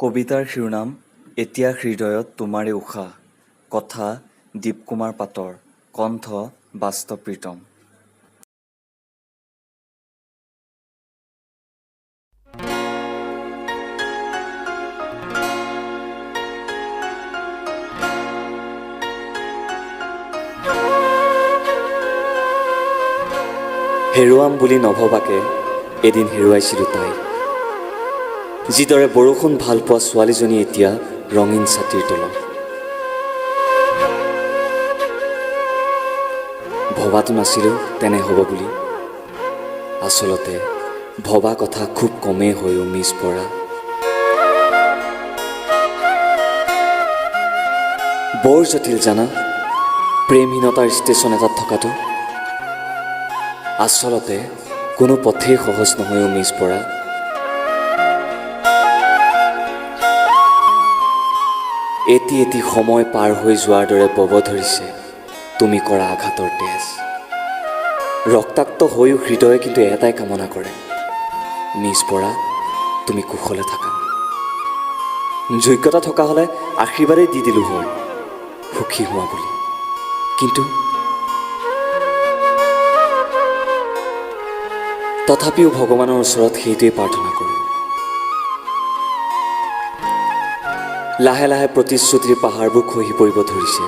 কবিতাৰ শিৰোনাম এতিয়া হৃদয়ত তোমাৰে উশাহ। কথা দীপকুমাৰ পাটৰ, কণ্ঠ বাস্তৱ প্ৰীতম। হেৰুৱাম বুলি নভবাকে এদিন হেৰুৱাইছিলোঁ তাইক। যিদৰে বৰষুণ ভাল পোৱা ছোৱালীজনী এতিয়া ৰঙীন ছাতিৰ তলত। ভবাতো নাছিলোঁ তেনে হ'ব বুলি। আচলতে ভবা কথা খুব কমেই হৈও মিছ পৰা। বৰ জটিল জানা প্ৰেমহীনতাৰ ষ্টেচন এটাত থকাটো। আচলতে কোনো পথেই সহজ নহয়ো মিছ পৰা। এটি এটি সময় পাৰ হৈ যোৱাৰ দৰে বব ধৰিছে তুমি কৰা আঘাতৰ তেজ। ৰক্তাক্ত হৈও হৃদয়ে কিন্তু এটাই কামনা কৰে, মিছ বৰা তুমি কুশলে থাকা। যোগ্যতা থকা হ'লে আশীৰ্বাদেই দি দিলোঁ হয় সুখী হোৱা বুলি, কিন্তু তথাপিও ভগৱানৰ ওচৰত সেইটোৱেই প্ৰাৰ্থনা কৰোঁ। লাহে লাহে প্ৰতিশ্ৰুতিৰ পাহাৰবোৰ খহি পৰিব ধৰিছে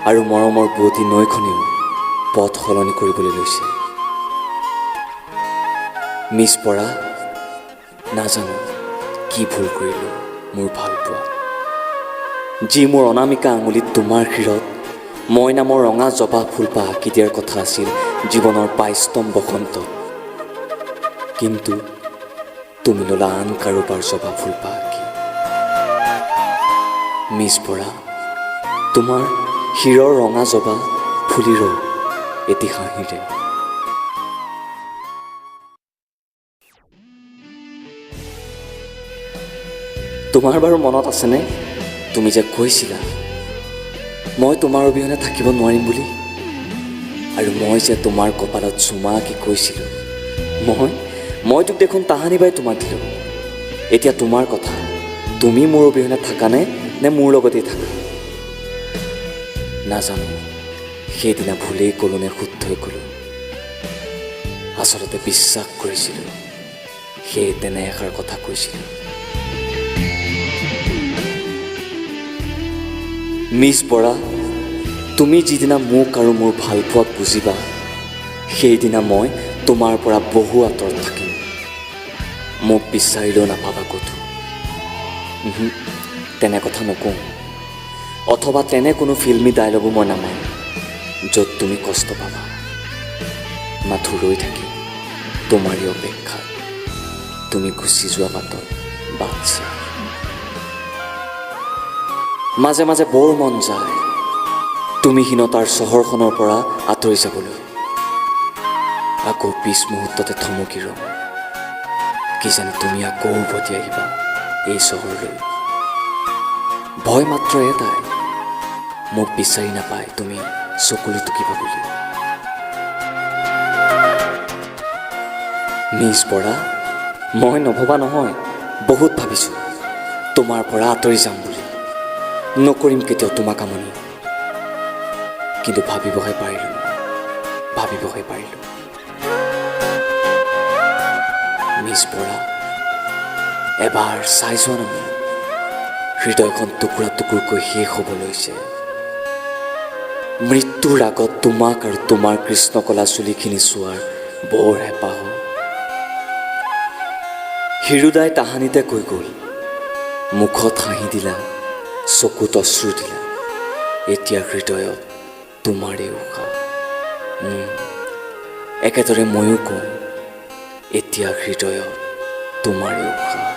আৰু মৰমৰ বোৱতী নৈখনেও পথ সলনি কৰিবলৈ লৈছে। মিছ বৰা, নাজানো কি ভুল কৰিলোঁ মোৰ ভালপোৱা, যি মোৰ অনামিকা আঙুলিত তোমাৰ শিৰত মই নামৰ ৰঙা জবা ফুলপাহ আঁকি দিয়াৰ কথা আছিল জীৱনৰ 22তম বসন্তত, কিন্তু তুমি ল'লা আন কাৰোবাৰ জবা ফুলপাহ আঁকি। মিছ বৰা, তোমাৰ শিৰৰ ৰঙা জবা ফুলি ৰওক এটি হাঁহিৰে। তোমাৰ বাৰু মনত আছেনে তুমি যে কৈছিলা মই তোমাৰ অবিহনে থাকিব নোৱাৰিম বুলি, আৰু মই যে তোমাৰ কপালত চুমা আঁকি কৈছিলোঁ মই তোক দেখোন তাহানিবাই তোমাক দিলোঁ। এতিয়া তোমাৰ কথা, তুমি মোৰ অবিহনে থাকানে নে মোৰ লগতেই থাকা নাজানো। সেইদিনা ভুলেই ক'লোঁ নে শুদ্ধই ক'লোঁ, আচলতে বিশ্বাস কৰিছিলোঁ সেয়ে তেনে এষাৰ কথা কৈছিলোঁ। মিছ বৰা, তুমি যিদিনা মোক আৰু মোৰ ভালপোৱাক বুজিবা সেইদিনা মই তোমাৰ পৰা বহু আঁতৰত থাকিম। মোক বিচাৰিলেও নাপাবা ক'তো। তেনে কথা নকওঁ, অথবা তেনে কোনো ফিল্মি ডায়লগো মই নামাৰোঁ য'ত তুমি কষ্ট পাবা। মাথো ৰৈ থাকিম তোমাৰে অপেক্ষাত, তুমি গুচি যোৱা বাটত বাট চাই। মাজে মাজে বৰ মন যায় তুমিহীনতাৰ চহৰখনৰ পৰা আঁতৰি যাবলৈ, আকৌ পিছ মুহূৰ্ততে থমকি ৰওঁ, কিজানি তুমি আকৌ উভতি আহিবা এই চহৰলৈ। ভয় মাত্ৰ এটাই, মোক বিচাৰি নাপায় তুমি চকুলো টুকিবা বুলি। মিছ বৰা, মই নভবা নহয়, বহুত ভাবিছোঁ তোমাৰ পৰা আঁতৰি যাম বুলি। নকৰিম কেতিয়াও তোমাক আমনি, কিন্তু ভাবিবহে পাৰিলোঁ, ভাবিবহে পাৰিলোঁ। মিছ বৰা, এবাৰ চাই যোৱা না মোক, হৃদয়খন টুকুৰা টুকুৰকৈ শেষ হ'ব লৈছে। মৃত্যুৰ আগত তোমাক আৰু তোমাৰ কৃষ্ণকলা চুলিখিনি চোৱাৰ বৰ হেঁপাহ। হীৰুদাই তাহানিতে কৈ গ'ল, মুখত হাঁহি দিলা, চকুত অশ্ৰু দিলা, এতিয়া হৃদয়ত তোমাৰে উশাহ। একেদৰে ময়ো কওঁ, এতিয়া হৃদয়ত তোমাৰে উশাহ।